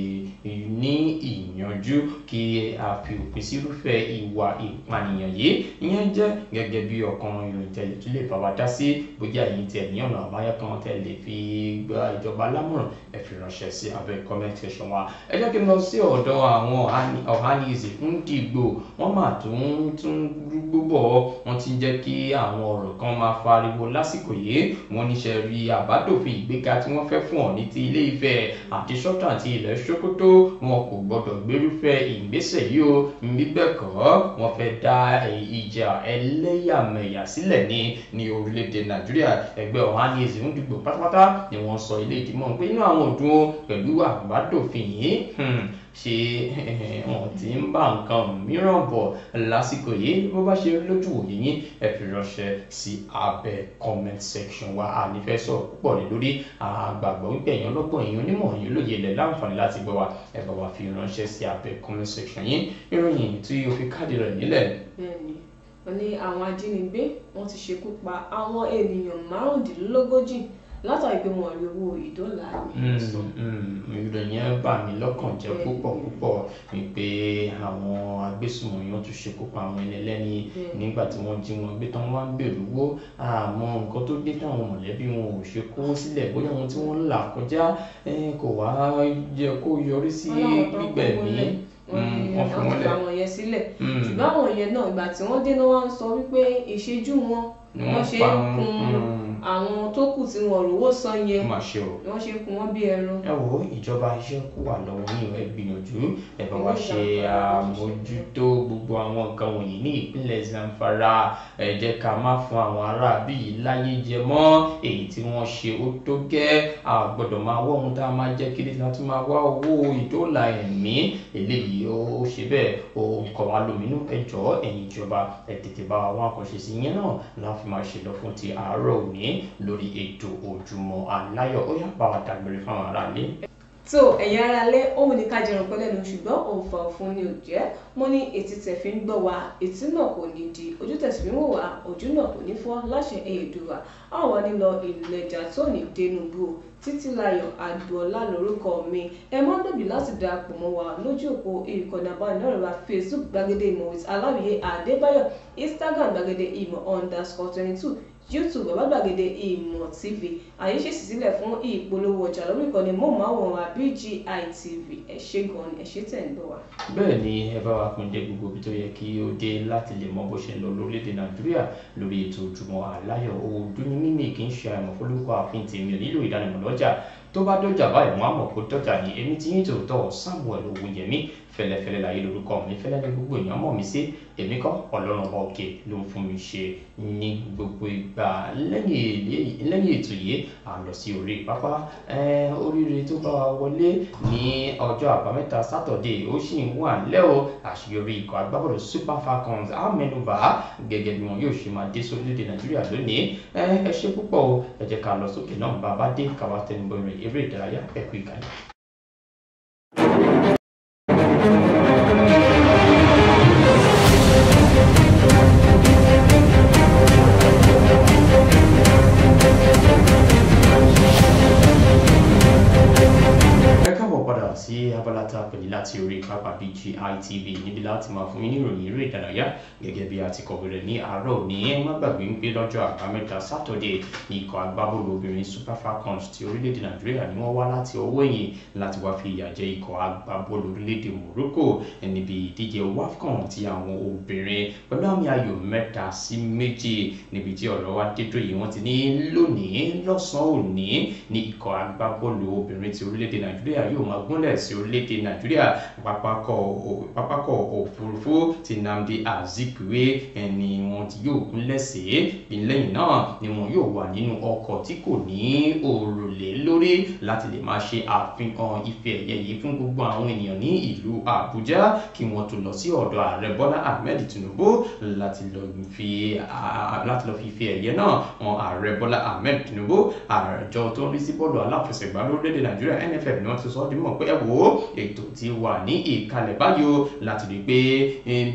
ní ìyànjú kí a fi òpin sí irúfẹ́ ìwà ìpànìyàn yìí. Ìyẹn Ìyẹn jẹ́ gẹ́gẹ́ bí ọ̀kan ìròyìn tẹ̀lé tún lè bá wa dá sí, bóyá èyí tẹ̀ ní ọ̀nà àbáyọ kan tẹ̀ lè fi gba ìjọba lámọ̀ràn, ẹ fi ránṣẹ́ sí abẹ́ comment section wa. Ẹ jẹ́ kí n lọ sí ọ̀dọ̀ àwọn Ohanaeze Ndigbo. Wọ́n mà tún rúgbó bọ̀, wọ́n ti ń jẹ́ kí àwọn ọ̀rọ̀ kan máa fariwo lásìkò yìí. Wọ́n níṣẹ́ rí àbádòfin ìgbéga tí wọ́n fẹ́ fún Ọọ̀ni ti Ilé Ifẹ̀ àti Sọ́tàn àti ilẹ̀ Sókótó, wọn kò gbọ́dọ̀ gbérúfẹ́ ìgbésẹ̀ yìí o, bíbẹ̀ kọ́ wọ́n fẹ́ dá ìjà ẹlẹ́yàmẹ̀yà sílẹ̀ ní orílẹ̀-èdè Nàìjíríà. Ẹgbẹ́ Ohanaeze Ndigbo pátápátá ni wọ́n sọ ilé ìdìmọ̀ pé inú àwọn ò dùn pẹ̀lú àbádòfin yìí. Ṣé wọn ti ń bá nǹkan mìíràn bọ̀ lásìkò yìí? Bó bá ṣe lójú òye yín, ẹ fi ránṣẹ́ sí abẹ́ comment section wa. Ànífẹ́ sọ púpọ̀ lé lórí, àgbàgbọ́ wípé ẹ̀yin ọlọ́gbọ́n, ẹ̀yin onímọ̀, ẹ̀yin olóye ilẹ̀ láǹfààní láti gbọ́ wa. Ẹ bá wa fi ránṣẹ́ sí abẹ́ comment section yín ìròyìn tí o fi káàdì rẹ̀ nílẹ̀. Bẹ́ẹ̀ni, wọ́n ní àwọn ajínigbé wọ́n ti ṣekú pa àwọn ènìyàn 35 látàrí pé wọn rí owó ìdọ́là ní sọ. Ìròyìn yẹn bà mí lọ́kàn jẹ́ púpọ̀ púpọ̀ wípé àwọn agbésùnmọ̀mí wọ́n tún ṣekú pa àwọn ẹni ẹlẹ́ni nígbà tí wọ́n jí wọn gbé tán, wọ́n ń bèrè owó. Àmọ́ nǹkan tó dé táwọn mọ̀lẹ́bí wọn ò ṣe kówó sílẹ̀, bóyá ohun tí wọ́n ń là kọjá kò wá yẹ kó yọrí sí gbígbẹ̀mí. Wọ́n fi àwọn yẹn sílẹ̀, ṣùgbọ́n àwọn yẹn náà ìgbà tí wọ́n dé náà wọ́n sọ wípé ìṣẹ́jú wọn wọ́n ṣe ń kun àwọn tó kù tí wọn rówó san yẹn, wọ́n ṣe kun wọ́n bí ẹran. Ẹ wo ìjọba, iṣẹ́ kù wà lọ́wọ́ yín, ẹ gbìyànjú ẹ bá wa ṣe àmójútó gbogbo àwọn nǹkan wọ̀nyí ní ìpínlẹ̀ Zamfara. Ẹ jẹ́ ká má fún àwọn aráabí yìí láyé jẹ mọ́. Èyí tí wọ́n ṣe ó tó gẹ́, a gbọ́dọ̀ máa wọ́ ohun tá a máa jẹ́ kiri láti máa wá owó ìdóòlà ẹ̀mí. Eléyìí ó ṣe bẹ́ẹ̀, ó kọ̀ wá lóminú. Ẹ jọ̀ọ́ ẹ̀yin ìjọba, ẹ tètè bá wa wá àkànṣe sí ìyẹn náà la fi máa ṣe lọ fún ti àárọ̀ òní lórí ètò Ojúmọ́ Aláyọ̀. Ó yá, bá wa dágbére fáwọn aráalé. Tó ẹ̀yin aráalé, òun ní ká jẹun pẹ́ lẹ́nu, ṣùgbọ́n òǹfà òfun ni ò jẹ́. Mo ní etí tẹ̀ fi ń gbọ́ wa, etí náà kò ní di, ojú tẹ̀ sì fi ń wò wá, ojú náà kò ní fọ́ láṣẹ Èdùà. Àwọn nílọ ìlẹ̀jà tó ní dénúbù. Títílayọ̀ Àdùọlá lórúkọ mi. Ẹ má gbàgbé láti darapọ̀ mọ́ wa lójú òpó ìkànnì abánidọ́rẹ̀ẹ́ Facebook Gbàgede Ìmọ̀ with Aláwìyé Adébáyọ̀, Instagram Gbàgede Ìmọ̀ _22, YouTube Bàbá Gbàgede Ìmọ̀ TV. Àyè ṣe sì sílẹ̀ fún ìpolówó ọjà lórí ìkànnì móhùnmáwòrán BGI TV. Ẹ ṣé gan ni, ẹ ṣé tẹ̀ ń gbọ́ wa. Bẹ́ẹ̀ ni, ẹ bá wa pín dé gbogbo ibi tó yẹ kí ó dé láti lè mọ bó ṣe ń lọ lórílẹ̀‐èdè Nàìjíríà lórí ètò Ojúmọ́ Aláyọ̀. Òdu ní mímì kì í ṣe àìmọ̀fólúkọ àfin tèmi ò nílò ìdánimọ̀ lọ́jà. Tó bá dọ́jà báyìí, wọ́n á mọ̀ kó dọ́jà ní. Èmi tí yín tòótọ́ Samuel Owóyẹmí, fẹlẹfẹlẹ láyé lórúkọ mi, fẹlẹ ní gbogbo èèyàn mọ̀ mí sí. Èmi kọ́, Ọlọ́run ọba òkè ló ń fún mi ṣe ní gbogbo ìgbà. Lẹ́yìn ètò yìí, à ń lọ sí orí pápá. Oríire tó bá wa wọlé ní ọjọ́ àbámẹ́ta sátọ̀dé ó sì ń wà lẹ́ o. Àṣeyọrí ikọ̀ agbábọ́ọ̀lù Super Falcons á mẹ́nubà gẹ́gẹ́ bí wọn yóò ṣe máa dé sórílẹ̀-èdè Nàìjíríà lónìí. Ẹ ṣe púpọ̀ o, ẹ jẹ́ ká lọ sókè náà, bàbá dé káwá tẹnubọ eré ìdárayá. Ẹ kú ìkàlẹ̀. Sí abala tá a pè ní láti orí pápá BGI TV, níbi láti máa fún yín ní ìròyìn eré ìdárayá gẹ́gẹ́ bí a ti kọ̀wé rẹ̀ ní àárọ̀ òní. Ẹ má gbàgbé ń pé lọ́jọ́ àbámẹ́ta sátọ̀dé ní ikọ̀ agbábọ́ọ̀lù obìnrin Super Falcons ti orílẹ̀-èdè Nàìjíríà ni wọ́n wá láti ọwọ́ ẹ̀yìn láti wá fi ìyà jẹ ikọ̀ agbábọ́ọ̀lù orílẹ̀-èdè Morocco níbi ìdíje WAFCON ti àwọn obìnrin pẹ̀lú àmì ayò 3-2. Níbi tí ọ̀rọ̀ wa dé dúró yìí, wọ́n ti ní lónìí lọ́sàn-án òní ní ikọ̀ agbábọ́ọ̀lù obìnrin ti orílẹ̀-èdè Nàìjíríà yóò máa gúnlẹ̀ sí orílẹ̀-èdè Nàìjíríà pápákọ̀ òfurufú ti Nnamdi Azikiwe ẹni wọn ti yóò gúnlẹ̀ sí. Lẹ́yìn náà ni wọn yóò wà nínú ọkọ̀ tí kò ní òrùlé lórí láti lè máa ṣe àfihàn ife ẹ̀yẹ yìí fún gbogbo àwọn ènìyàn ní ìlú Àbújá kí wọ́n tó lọ sí ọ̀dọ̀ ààrẹ Bọ́lá Ahmed Tinubu láti lọ fi ife ẹ̀yẹ náà hàn ààrẹ Bọ́lá Ahmed Tinubu. Àjọ tó ń rí sí bọ́ọ̀lù aláfẹsẹ̀gbá lórílẹ̀-èdè Nàìjíríà NFF ni wọ́n ti sọ ọ́ di mímọ̀ pé ẹ wò ó, ètò ti wà ní ìkàlẹ̀. kalẹ̀ báyìí o láti rí i pé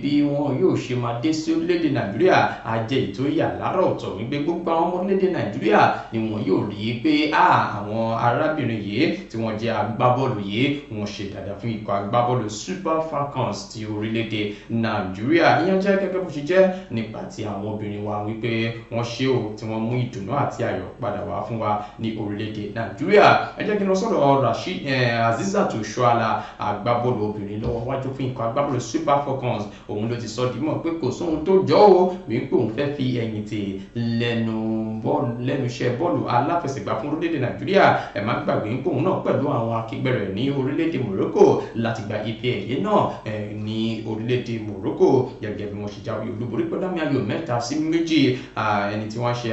bí wọn yóò ṣe máa dé sí orílẹ̀-èdè Nàìjíríà á jẹ́ èyí tó yà lára ọ̀tọ̀, wípé gbogbo àwọn ọmọ orílẹ̀-èdè Nàìjíríà ni wọn yóò rí i pé àwọn arábìnrin yìí tí wọ́n jẹ́ agbábọ́ọ̀lù yìí wọ́n ṣe dáadáa fún ikọ̀ agbábọ́ọ̀lù Super Falcons ti orílẹ̀-èdè Nàìjíríà. Ìyẹn jẹ́ gẹ́gẹ́ bó ṣe jẹ́ nípa ti àwọn obìnrin wa wípé wọ́n ṣe o tí wọ́n mú ìdùnnú àti ayọ̀ padà wá fún wa ní orílẹ̀-èdè Nàìjíríà. Ẹ jẹ́ kí n lọ sọ́dọ̀ Rasheed Azizat Oshoala, agbábọ́ọ̀lù obìnrin lọ́wọ́ wájú fún ikọ̀ agbábọ́ọ̀lù Super Falcons. Òun ló ti sọ dímọ̀ pé kò sóhun tó jọ o wípé òun fẹ́ fi ẹ̀yìn tì lẹ́nu iṣẹ́ bọ́ọ̀lù aláfẹsẹ̀gbá fún orílẹ̀-èdè Nàìjíríà. Ẹ má gbàgbé pé òun náà pẹ̀lú àwọn akẹgbẹ́ rẹ̀ ní orílẹ̀-èdè Morocco láti gba ife ẹ̀yẹ náà ní orílẹ̀-èdè Morocco gẹ́gẹ́ bí wọ́n ṣe jáwé olúborí pẹ̀lú àmì ayò 3-2. Ẹni tí wọ́n ṣe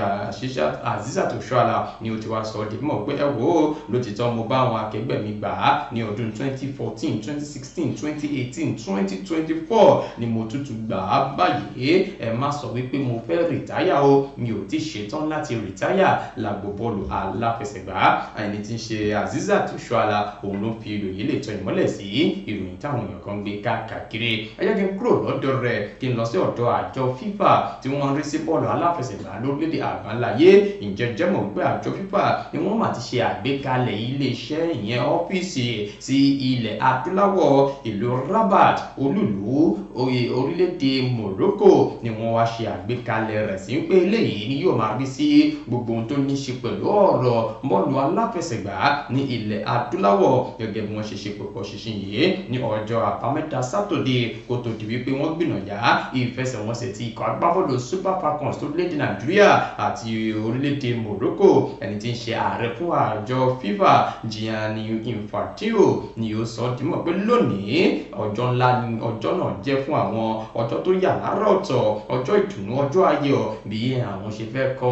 Azizat Oshoala ni ó ti wá sọ di mímọ̀ pé ẹ wò ó lótìtọ́ mo bá àwọn akẹgbẹ́ mi gbà á ní ọdún 2014, 2016, 2018, 2024 ni mo tútù gbà á báyìí. Ẹ má sọ wípé mo fẹ́ rìtáyà o, mi ò ti ṣetán láti rìtáyà lágbo bọ́ọ̀lù aláfẹsẹ̀gbá. Ẹni tí ń ṣe Azizat Oshoala òun ló fi ìròyìn lè tọ ìmọ́lẹ̀ sí ìròyìn táwọn èèyàn kan gbé káàkiri. Ẹ jẹ́ kí n kúrò lọ́dọ̀ rẹ̀ kí n lọ sí ọ̀dọ̀ àjọ FIFA tí wọ́n ń rí sí bọ́ọ̀lù aláfẹsẹ̀gbá lórílẹ̀‐èdè àgbáńláyé. Ǹjẹ́ jẹ́ mọ̀ wípé àjọ FIFA ni wọ́n mà ti ṣe àgbékalẹ̀ iléeṣẹ́ ìyẹn ọ́fíìsì sí ilẹ̀ adúláwọ̀ ìlú Rabat, olúìlú orílẹ̀-èdè Morocco ni wọ́n wá ṣe àgbékalẹ̀ rẹ̀ sí pé eléyìí ni yóò máa rí sí gbogbo ohun tó ní ṣe pẹ̀lú ọ̀rọ̀ bọ́ọ̀lù aláfẹsẹ̀gbá ní ilẹ̀ adúláwọ̀ gẹ́gẹ́ bí wọ́n ṣe ṣe pọ̀pọ̀ ṣinṣin yìí ní ọjọ́ àbámẹ́ta sátọ̀dé kó tó di wípé wọ́n gbìnàyà ìfẹsẹ̀wọnsẹ̀ ti ikọ̀ agbábọ́ọ̀lù Super Falcons tó lédè Nàìjíríà àti orílẹ̀-èdè Morocco. Ẹni tí ń ṣe ààrẹ fún àjọ FIFA Gianni Infantino ni ó sọ dímọ̀ pé lónìí ọjọ́ ńlá ni ọjọ́ náà jẹ́ fún àwọn, ọjọ́ tó yà lára ọ̀tọ̀, ọjọ́ ìdùnnú, ọjọ́ ayọ̀ bí àwọn ṣe fẹ́ kọ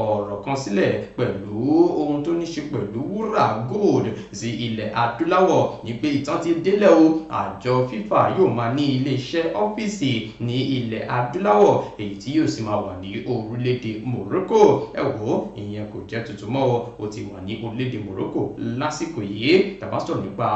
ọ̀rọ̀ kan sílẹ̀ pẹ̀lú ohun tó ní ṣe pẹ̀lú wúrà gold sí ilẹ̀ adúláwọ̀ ní pé ìtàn ti délẹ̀ o. Àjọ FIFA yóò máa ní iléeṣẹ́ ọ́fíìsì ní ilẹ̀ adúláwọ̀ èyí tí yóò sì máa wà ní orílẹ̀-èdè Morocco. Ẹ wò ó, ìyẹn kò jẹ́ tuntun mọ́ o, ó ti wà ní orílẹ̀-èdè Morocco lásìkò yìí. Tàbá sọ̀rọ̀ nípa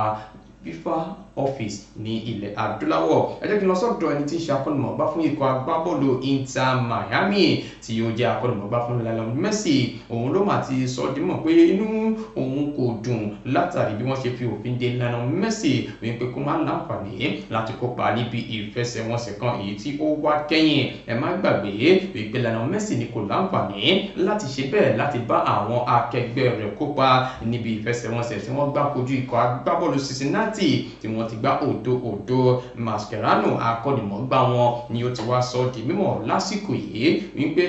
FIFA office ní ilẹ̀ adúláwọ̀, ẹ jẹ́ kí n lọ sọ́dọ̀ ẹni tí ń ṣe akọ́nimọ̀ọ́gbá fún ikọ̀ agbábọ́ọ̀lù Inter Miami tí ó jẹ́ akọ́nimọ̀ọ́gbá fún Lionel Messi. Òun ló mà ti sọ dímọ̀ pé inú òun kò dùn látàrí bí wọ́n ṣe fi òfin de Lionel Messi wípé kó má láǹfààní láti kópa níbi ìfẹsẹ̀wọnsẹ̀ kan èyí tí ó wá kẹ́yìn. Ẹ má gbàgbé wípé Lionel Messi ni kò láǹfààní láti ṣe bẹ́ẹ̀ láti bá àwọn akẹgbẹ́ rẹ̀ kópa níbi ìfẹsẹ̀wọnsẹ̀ tí wọ́n gbá kojú ikọ̀ agbábọ́ọ̀lù Cincinnati tí wọ́n ti gbá 0-0. Mascherano akọ́nimọ̀ọ́gbá wọn ni ó ti wá sọ di mímọ̀ lásìkò yìí wípé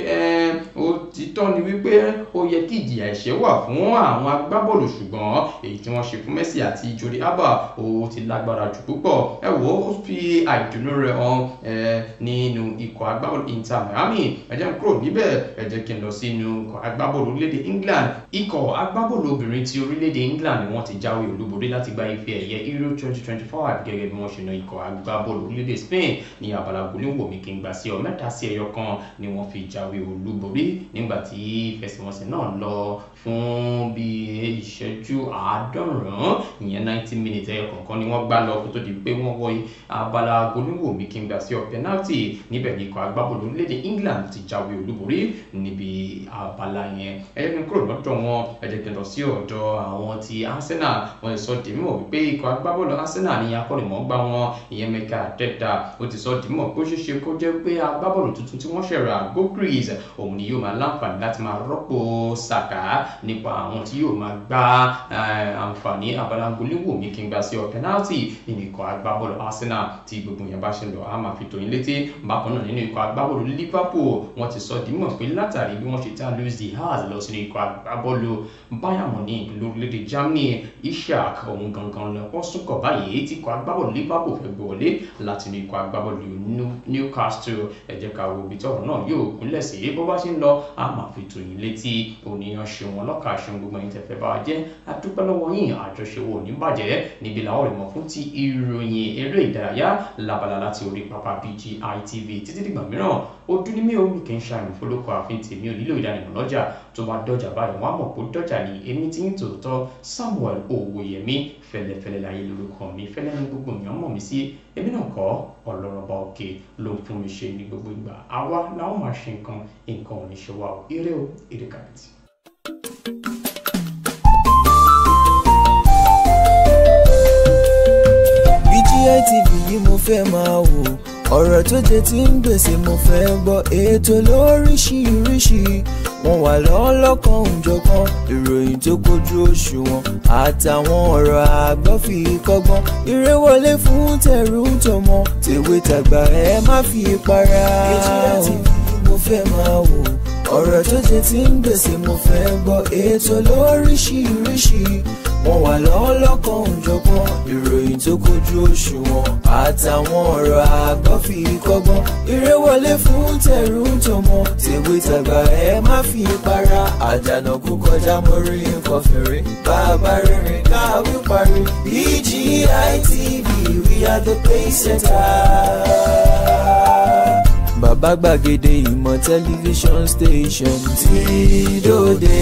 ó ti tọ́ ni wípé ó yẹ kí ìjìyà ẹ̀ṣẹ̀ wà fún àwọn agbábọ́ọ̀lù, ṣùgbọ́n èyí tí wọ́n ṣe fún Messi àti Jordi Alba ó ti lágbára jù púpọ̀. Ẹ wò ó fi àìdùnnú rẹ̀ hàn nínú ikọ̀ agbábọ́ọ̀lù Inter Miami. Ẹ jẹ́ n kúrò níbẹ̀, ẹ jẹ́ kí n lọ sínú ikọ̀ agbábọ́ọ̀lù orílẹ̀-èdè England. Ikọ̀ agbábọ́ọ̀lù obìnrin ti orílẹ̀-èdè England ni wọ́n ti jáwé olúborí láti gba ife ẹ̀yẹ Euro 2025 gẹ́gẹ́ bí wọ́n ṣe na ikọ̀ agbábọ́ọ̀lù orílẹ̀-èdè Spain ní abala goléwòmí kí n gbà sí ọ 3-1 ni wọ́n fi jáwé olúborí nígbà tí ìfẹsẹ̀wọnsẹ̀ náà lọ fún bí ìṣẹ́jú 90, ìyẹn 90 minutes ẹyọ kọ̀ọ̀kan ni wọ́n gbá lọ kó tó di pé wọ́n wọ abala goléwòmí kí n gbà sí ọ penalty. Níbẹ̀ ni ikọ̀ agbábọ́ọ̀lù orílẹ̀-èdè England ti jáwé olúborí níbi abala yẹn. Ẹ jẹ́ kí n kúrò lọ́dọ̀ wọn, ẹ jẹ́ kí n lọ sí ọ̀dọ̀ àwọn ti Arsenal. Wọ́n sọ di mímọ̀ wípé ikọ̀ agbábọ́ọ̀lù Arsenal ní akọ́nimọ̀ọ́gbá wọn ìyẹn Mikel Arteta ó ti sọ dìímọ̀ pé ó ṣeéṣe kó jẹ́ pé agbábọ́ọ̀lù tuntun tí wọ́n ṣẹ̀rà Gokris òun ni yóò máa láǹfààní láti máa rọ́pò Saka nípa àwọn tí yóò máa gba àǹfààní abalangoliwo mi kí n gbà sí ọ penalty nínú ikọ̀ agbábọ́ọ̀lù Arsenal. Tí gbogbo yẹn bá ṣe lọ a máa fi tó yín létí. Bákan náà nínú ikọ̀ agbábọ́ọ̀lù Liverpool wọ́n ti sọ dìímọ̀ pé látàrí bí wọ́n ṣe tá Luis Diaz lọ sínú ikọ̀ agbábọ́ọ̀lù Bayern Munich lórílẹ̀‐èdè Germany, Ishak òun gangan lọ́pọ̀ súnkọ̀ báyìí tí ikọ̀ agbábọ́ọ̀lù Liverpool fẹ́ gbé wọlé láti inú ikọ̀ agbábọ́ọ̀lù Newcastle. Ẹ jẹ́ ká wo ibi tọ́rọ̀ náà yóò gúnlẹ̀ sí. Bó bá ṣe ń lọ A máa fi tó yín létí. Òníyàn ṣeun ọlọ́kà ṣeun gbogbo ẹ̀yin tẹ́ fẹ́ bá wa jẹ́, àdúpẹ́ lọ́wọ́ yín, àjọṣe wo ní bàjẹ́. Níbi làwọn rẹ̀ mọ̀ fún ti ìròyìn eré ìdárayá labala láti orí pápá BGI TV. Títí dìgbà mìíràn, ojú ní mi ò mi kì í ṣàmì fọlọ́kọ àfin tèmi ò nílò ìdánimọ̀ lọ́jà. Tó bá dọ́jà báyìí wọ́n á mọ̀ pé dọ́jà ni èmi tí ń tòótọ́. Samuel Owóyẹmí fẹlẹ́fẹlẹ́ láyé lórúkọ mi, fẹ́lẹ́ ní gbogbo èèyàn mọ̀ mí sí. Èmi náà kọ́, Ọlọ́run ọba òkè ló ń fún mi ṣe ní gbogbo ìgbà. Àwa làwọn máa ṣe nǹkan, nǹkan ò ní ṣe wá o. Ire o, ire kàbìtì. BGI TV yìí mo fẹ́ máa wò, ọ̀rọ̀ tó jẹ ti ń gbèsè mo fẹ́ gbọ́, ètò lóríṣiríṣi wọ́n wà lọ́lọ́kan òjọ̀kan, ìròyìn tó kojú òṣùwọ̀n àtàwọn ọ̀rọ̀ àgbọ́ fi kọ́gbọ́n. Eré wọlé fún tẹ̀rù tọmọ, tèwe tàgbà ẹ má fi para. BGI TV mo fẹ́ máa wò, ọ̀rọ̀ tó jẹ ti ń gbèsè mo fẹ́ gbọ́, ètò lóríṣiríṣi wọ́n wà lọ́lọ́kan òjọ̀kan, ìròyìn tó kojú òṣùwọ̀n àtàwọn ọ̀rọ̀ àgbọ́ fi kọ́gbọ́n. Eré wọlé fún tẹ̀rù tọmọ, tèwe tàgbà ẹ má fi para. Àjànàkú kọjá mórí nǹkan fèrè, bàbá rere káwí parí. BGI TV, we are the pace setter. Bàbá gbàgede ìmọ̀ tẹlifíṣọ̀n station tí dòde.